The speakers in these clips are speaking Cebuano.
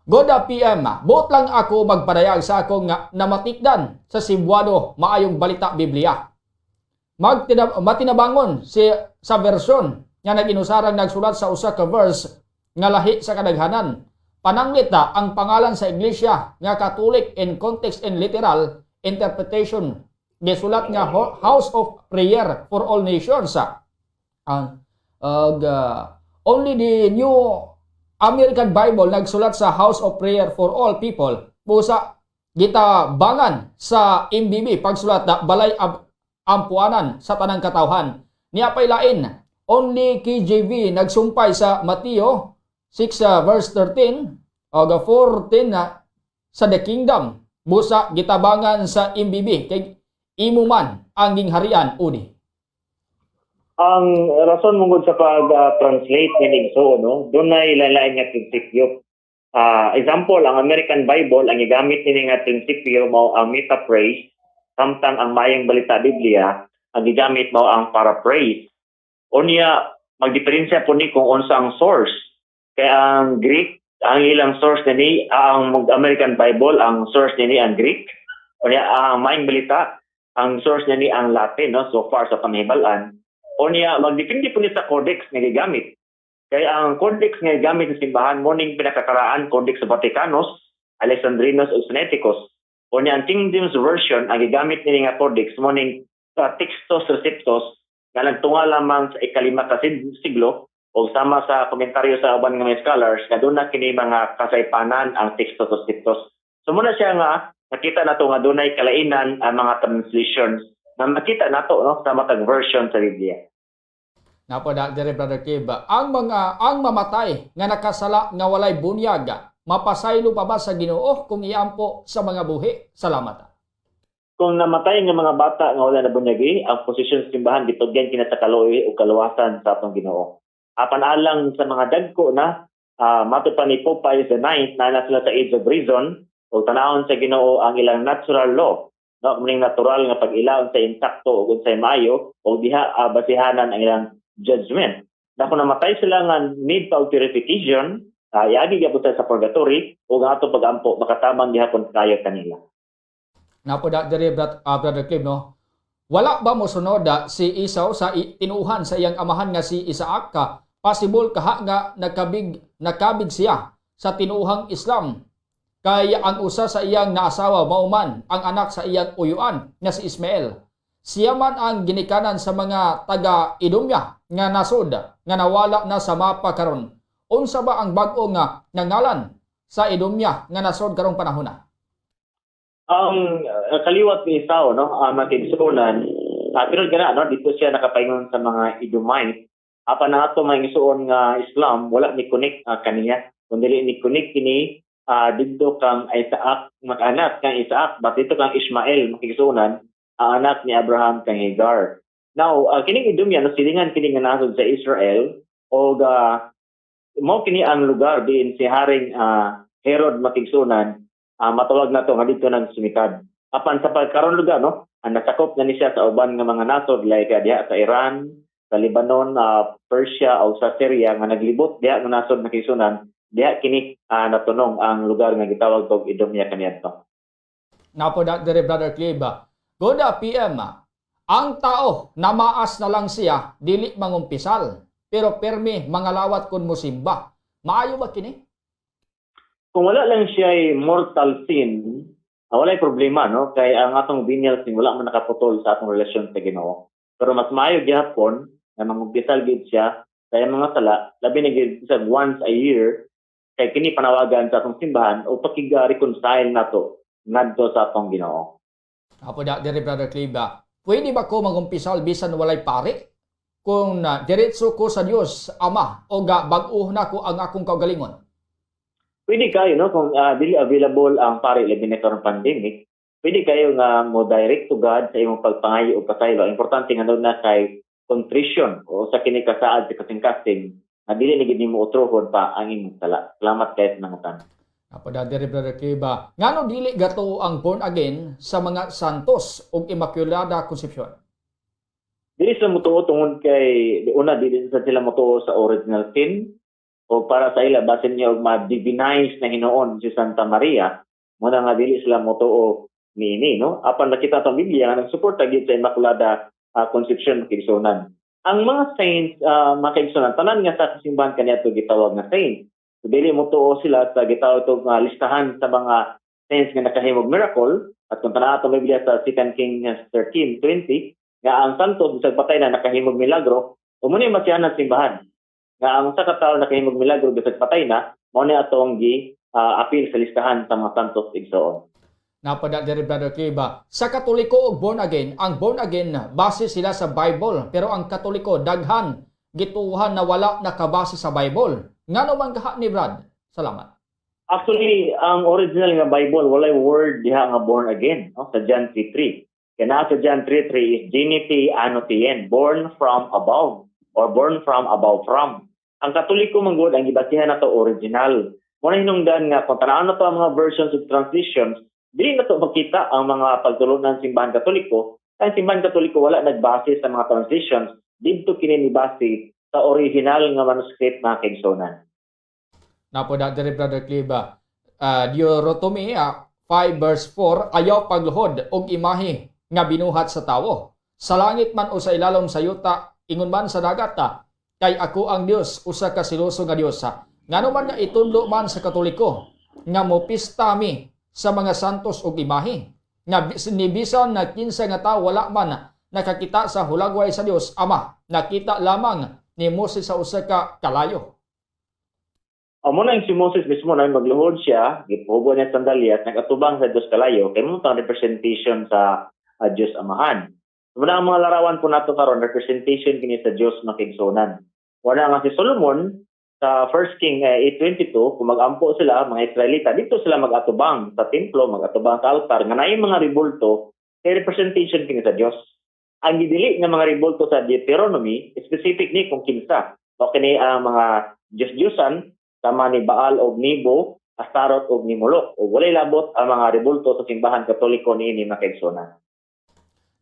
Good PM, buot lang ako magpadayag sa akong nga namatikdan sa Cebuano Maayong Balita Biblia. Matinabangon si sa version nga nag-inusarang nagsulat sa usa ka verse nga lahi sa kadaghanan. Pananglit na ang pangalan sa iglesia nga Catholic in context and literal interpretation gisulat nga House of Prayer for All Nations. Ang only the New American Bible nagsulat sa House of Prayer for All People. Busa gitabangan sa MBB pagsulat na balay ampuanan sa tanang katawhan. Niya pay lain, only KJV nagsumpay sa Mateo 6 verse 13 o 14 na sa the kingdom. Busa gitabangan sa MBB kay imo man ang gingharian uni. Ang rason mungod sa pag-translate ni so no, dunay lain-lain nga prinsipyo. Example, ang American Bible, ang gigamit nini nga prinsipyo mao ang metaphrase, samtang ang Maayong Balita Biblia, ang gigamit mao ang paraphrase. Unya, magdiferensya po ni kung unsa ang source. Kaya ang Greek, ang ilang source nini, ang American Bible, ang source nini ang Greek. Unya, ang Maayong Balita, ang source nini ang Latin, no? So far sa panghibal-an. Unya, magdepende po ni sa codex nga gigamit. Kaya ang codex nga gigamit sa simbahan mo ning pinakakaraan, Codex Vaticanus, Alexandrinus ug Sinaiticus. Unya, ang King James Version, ang gigamit nini nga codex mo ning Textus Receptus nga nagtunga lamang sa 5 ka siglo o sama sa komentaryo sa uban nga mga scholars nga doon na kini mga kasaypanan ang Textus Receptus. So muna siya nga nakita nato nga dunay kalainan ang mga translations na makita nato, no, sa matag version sa Biblia. Napo da dire, Brother Kib, ang mamatay nga nakasala nga walay bunyag, mapasaylo pa ba sa Ginoo kung iampo sa mga buhi? Salamat. Kung namatay nga mga bata nga wala na bunyagi, ang posisyon sa simbahan, gitugyan kina sa kaluoy ug kaluwasan sa atong Ginoo. Apan alang sa mga dagko na, matud pa ni Pope Pius IX na na sila sa age of reason ug tanawon sa Ginoo ang ilang natural law. No, muning natural nga pag-ila sa insakto ug unsay maayo ug diha basihanan ang ilang judgment. Na kung namatay sila nga need pa og purification, iagi gyapon sila sa purgatory ug ang atong pag-ampo makatabang gihapon kayo kanila. Napo da dire, Brother Clib, no. Wala ba mosunod si Esau sa tinuuhan sa iyang amahan nga si Isaac ka? Possible kaha nga nakabig siya sa tinuuhang Islam. Kay ang usa sa iyang naasawa mao man ang anak sa iyang uyuan nga si Ismael. Siya man ang ginikanan sa mga taga Idumya nga nasod nga nawala na sa mapa karon. Unsa ba ang bag-o nga ngalan sa Idumya nga nasod karong panahon na? Ang kaliwat ni Esau, no, mga igsuonan, pero gana, no, dito siya nakapaingon sa mga Edomite. Apan ang ato mga igsuon nga Islam, wala ni connect kaniya. Kung dili ni connect kini didto kang Isaac, mga anak kang Isaac, but dito kang Ishmael, mga igsuonan, ang anak ni Abraham kang Hagar. Now, kining Idumya, no, silingan kini nga nasod sa Israel og mao kini ang lugar diin si Haring Herod, mga igsuonan, matawag na to nga dito nang sumikad. Apan sa pagkaron lugar, no, ang nasakop na ni siya sa uban nga mga nasod like diha sa Iran, sa Lebanon, Persia o sa Syria nga naglibot diha nga nasod, mga igsuonan, diha kini natunong ang lugar nga gitawag og Idumya kaniadto. Napo da dire, Brother Clib. Good PM. Ang tao namaas na lang siya dili mangumpisal pero permi mangalawat kun musimba. Maayo ba kini? Kung wala lang siya mortal sin, walay problema, no, kay ang atong venial sin wala man nakaputol sa atong relasyon sa Ginoo. Pero mas maayo gihapon nga mangumpisal gid siya sa iyang mga sala, labi na gid sa once a year, kay kini panawagan sa atong simbahan o pakig-reconcile nato ngadto sa atong Ginoo. Apo da dire, Brother Clib. Pwede ba ko mangumpisal bisan walay pari? Kung diretso ko sa Dios Ama o ga bag-o na ko ang akong kaugalingon. Pwede kayo, no, kung dili available ang pari, labi na karong pandemic, pwede kayo nga mo direct to God sa imong pagpangayo o pasaylo. Importante nga doon na kay contrition o sa kini kasaad sa kasing-kasing nga dili na gid nimo utrohon pa ang imong sala. Salamat kay sa nangutana. Apo da dire, Brother Clib. Ngano dili gato ang born again sa mga Santos ug Immaculada Concepcion? Dili sila motuo tungod kay una, dili sa sila motuo sa original sin. O para sa ila, basin niya og ma-divinize na hinuon si Santa Maria, mao na nga dili sila motuo niini, no? Apan nakita atong Biblia nga nagsuporta gyud sa Immaculada Conception, mga. Ang mga saints, mga, tanan nga sa simbahan kaniadto gitawag nga saints. So, dili motuo sila sa gitawag to nga listahan sa mga saints nga nakahimog miracle, at kung tan-awa atong Biblia sa 2 Kings 13:20 nga ang santos bisag patay na nakahimog milagro, ug mao ni masiyahan ng simbahan nga ang usa ka tawo nakahimog milagro bisag patay na, mao ni atong gi apil sa listahan sa mga santos, igsoon. Napada diri, Brother Kiba. Sa Katoliko ug born again, ang born again base sila sa Bible, pero ang Katoliko daghan gituohan na wala nakabase sa Bible. Ngano man kaha ni, Brad? Salamat. Actually, ang original nga Bible walay word diha nga born again, no, sa John 3:3. Kaya naa sa John 3:3 is geniti anotien, born from above or born from above from. Ang Katoliko man gud, ang gibasihan nato original. Mao na hinungdan nga kung tan-awon nato ang mga versions of translations, dili na to makita ang mga pagtulunan ng Simbahan Katoliko. Ang Simbahan Katoliko wala nagbase sa mga translations, didto kini nibase sa original nga manuscript, mga kaigsuonan. Napada diri, Brother Cliba. Deuteronomy 5 verse 4, ayaw pagluhod og imahe nga binuhat sa tawo, sa langit man o sa ilalom sa yuta, ingon man sa dagat ta. Kay ako ang Dios, usa ka seloso nga Dios. Ngano man nga itudlo man sa Katoliko nga mopista mi sa mga santos ug imahe nga ni bisan na kinsa nga tawo wala man nakakita sa hulagway sa Dios Ama, nakita lamang ni Moses sa usa ka kalayo? Amo na yung si Moses mismo na magluhod siya, gipugo niya sandalyas, nag-atubang sa Diyos kalayo, kay mao tang representation sa Diyos Amahan. Muna ang mga larawan po nato karon, representation kini sa Diyos, mga kaigsuonan. Wala nga si Solomon sa 1 King 8:22, kung mag-ampo sila mga Israelita, dito sila mag-atubang sa templo, mag-atubang sa altar nga naay mga rebulto, kay representation kini sa Dios. Ang gidili nga mga rebulto sa Deuteronomy, specific ni kung kinsa. O kini ang mga Diyos-Diyosan sama ni Baal og Nebo, Astarot og ni Molok. O walay labot ang mga rebulto sa Simbahan Katoliko niini, mga kaigsuonan.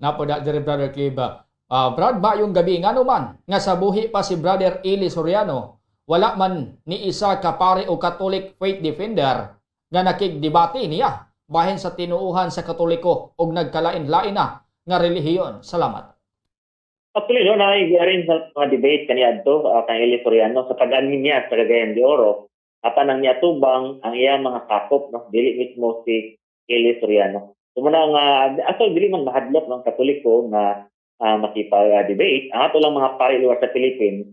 Napada diri, Brother Cliba. Brad, maayong gabi? Ngano man nga sa buhi pa si Brother Eli Soriano, wala man ni isa ka pare o Catholic faith defender nga nakigdebate niya bahin sa tinuuhan sa Katoliko og nagkalain-lain na nga relihiyon? Salamat. Actually, no, na-arrange sa mga debate kaniadto kang Eli Soriano sa pag-anhin niya sa Cagayan de Oro. Apan ang niatubang ang iyang mga sakop, no, dili mismo si Eli Soriano. So muna nga ato dili man mahadlok ng Katoliko nga makipag-debate. Ang ato lang mga pari lugar sa Philippines,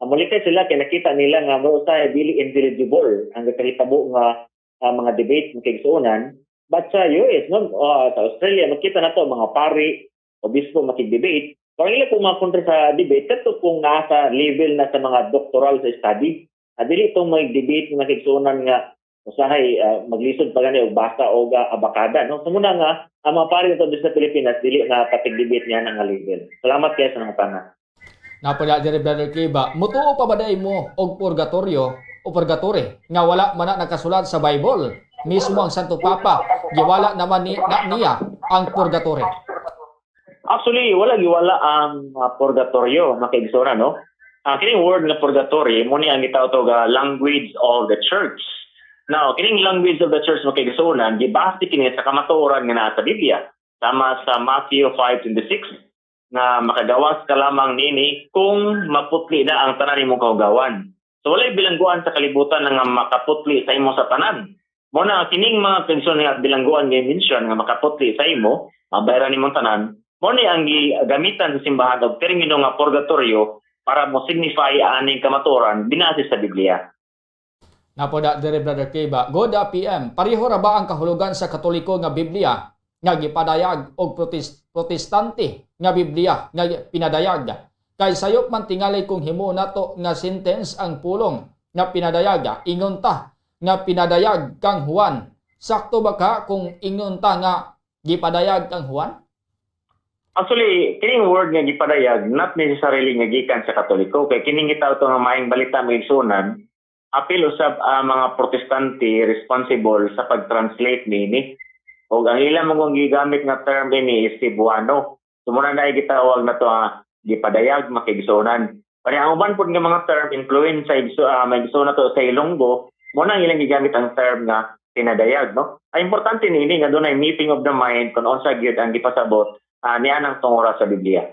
mulikay sila kay nakita nila nga mo usahay dili intelligible ang kahitabo nga mga debate, mga kaigsuonan. But sa US, no, sa Australia, makita na to mga pari, obispo makig-debate. Kung ila po mga kontra sa debate, kadto kung nasa level na sa mga doctoral sa study, dili itong may debate nga nakigsuonan nga usahay maglisod pa gani og basa og abakada, no? So muna nga ang mga pari nito sa Pilipinas dili na patig-debate niya nga level. Salamat kayo sa mga pana. Napada diri, Brother Cliba, mutuo pa ba day mo og purgatorio o purgatory nga wala man na nakasulat sa Bible? Mismo ang Santo Papa giwala naman ni na niya ang purgatory. Actually, wala giwala ang purgatorio, mga kaigsuonan, no? Kining word nga purgatory, mao ni ang gitawag to ga language of the church. Now, kining language of the church, mga kaigsuonan, gibase kini sa kamatuoran nga naa sa Biblia. Sama sa Matthew 5:26 nga makagawas ka lamang nini kung maputli na ang tanan nimong kaugawan. So walay bilangguan sa kalibutan nga makaputli sa imo sa tanan. Mao na kining mga kaigsuonan nga bilangguan nga mention nga makaputli sa imo, mabayaran nimong tanan, mao ni ang gamitan sa simbahan og termino nga purgatorio para mo signify aning kamatuoran binase sa Biblia. Napada diri, Brother Cliba. Good PM. Pareho ra ba ang kahulugan sa Katoliko nga Biblia nga gipadayag og Protestante nga Biblia nga pinadayag? Kay sayop man tingali kung himo nato nga sentence ang pulong nga pinadayag, ingon ta nga pinadayag kang Juan. Sakto ba ka kung ingon ta nga gipadayag kang Juan? Actually, kining word nga gipadayag not necessarily nga gikan sa Katoliko kay kining gitawag to nga maayong balita, mga igsuonan, apil usab ang mga Protestante responsible sa pag-translate niini. Og ang ilang mga gigamit nga term ini is Cebuano. So muna na gitawag na to gipadayag, mga kaigsuonan. Kaya ang uban pud nga mga term influence sa igso, may igsoon nato sa Ilonggo, mo na ang ilang gigamit ang term nga pinadayag, no? Ang importante niini nga dunay meeting of the mind kung unsa gyud ang gipasabot niya ng tungura sa Biblia.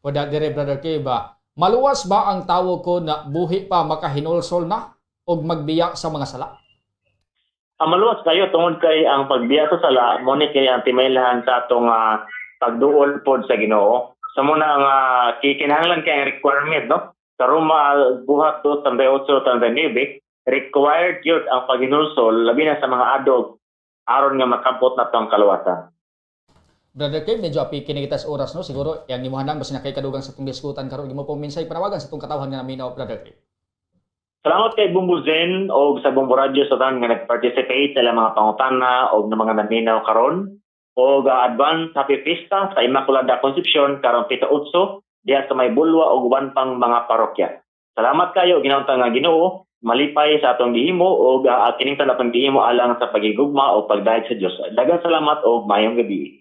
Wala dire, Brother Kev, maluwas ba ang tawo kon buhi pa makahinulsol na og magbiya sa mga sala? Ang maluwas kayo tungod kay ang pagbiya sa sala mo ni kay ang timailhan sa atong pagduol pod sa Ginoo. Sa muna ang kikinahanglan kay ang requirement, no? Sa Roma buhat 2:38-39, required yun ang paghinulsol labi na sa mga adog aron nga makabot na ang kaluwasan. Brother Kev, medyo apiki ni kita sa oras, no? Siguro yang imuhan lang basta na kay kadugang sa itong diskutan karon, imo pong minsay panawagan sa itong katawhan nga naminaw, Brother Kev. Salamat kay Bombo Zen og sa Bombo Radyo sa tanan nga nag-participate sa ilang mga pangutana og ng mga naminaw karon. Og advance happy fiesta sa Immaculada Concepcion karong pito 8 diha sa may Bulwa og uban pang mga parokya. Salamat kayo, ginaunta nga Ginoo malipay sa atong gihimo og kining tanan atong gihimo alang sa pagigugma o pagdayeg sa Dios. Daghang salamat og maayong gabi.